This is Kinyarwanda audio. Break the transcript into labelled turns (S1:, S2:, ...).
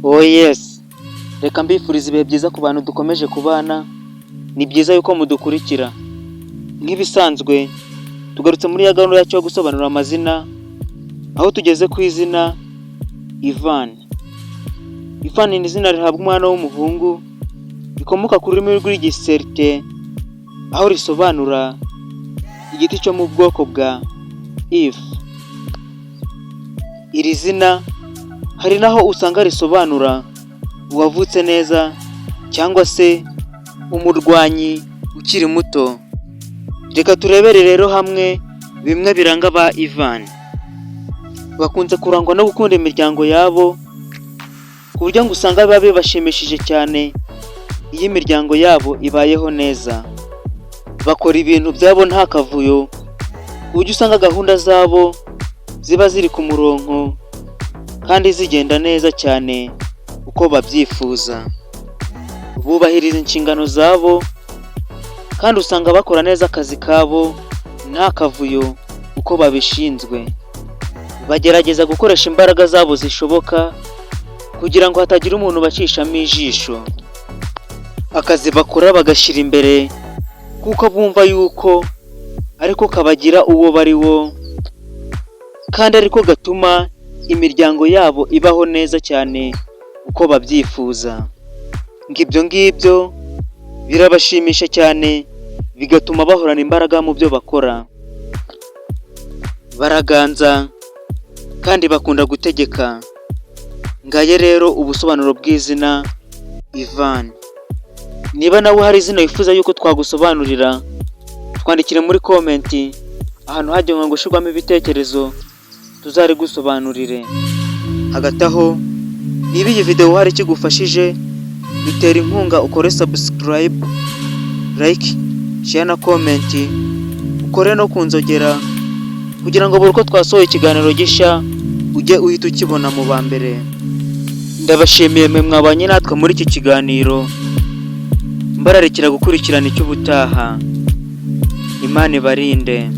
S1: Oh yes! Reka mbifuriza ibihe byiza ku bantu dukomeje kubana, ni byiza yuko mudukurikira. Nk'ibisanzwe tugarutse muri ya gahunda yacu yo gusobanura amazina, aho tugeze ku izina Ivan. Ivan ni izina rihabwa umwana w'umuhungu, rikomoka ku rurimi rw'Igiselte, aho risobanura igiti cyo mu bwoko bwa if. Iri zina hari naho usanga risobanura uwavutse neza cyangwa se umurwanyi ukiri muto. Reka turebere rero hamwe bimwe biranga ba Ivan. Bakunze kurangwa no gukunda imiryango yabo, ku buryo ngo usanga biba bibashimishije cyane iyo imiryango yabo ibayeho neza. Bakora ibintu byabo nta kavuyo, ku buryo usanga gahunda zabo ziba ziri ku murongo kandi zigenda neza cyane uko babyifuza. Bubahiriza inshingano zabo kandi usanga bakora neza akazi kabo nta kavuyo uko babishinzwe. Bagerageza gukoresha imbaraga zabo zishoboka kugira ngo hatagira umuntu ubacishamo ijisho. Akazi bakora bagashyira imbere kuko bumva yuko ariko kabagira uwo bari wo kandi ariko gatuma imiryango yabo ibaho neza cyane uko babyifuza. Ngo ibyo ngibyo birabashimisha cyane, bigatuma bahorana imbaraga mu byo bakora. Baraganza kandi bakunda gutegeka. Ngaye rero ubusobanuro bw'izina Ivan. Niba nawe hari izina wifuza yuko twagusobanurira, twandikire muri comment ahantu hagenwe gushyirwamo ibitekerezo, tuzarigusobanurire. Hagati aho, niba iyi video hari icyo igufashije, dutera inkunga ukore subscribe, like, share na comment, ukore no ku nzogera kugira ngo buri uko twasohoye ikiganiro gishya ujye uhita ukibona mu ba mbere. Ndabashimiye mwe mwabanye natwe muri iki kiganiro, mbararikira gukurikirana icy'ubutaha. Imana ibarinde.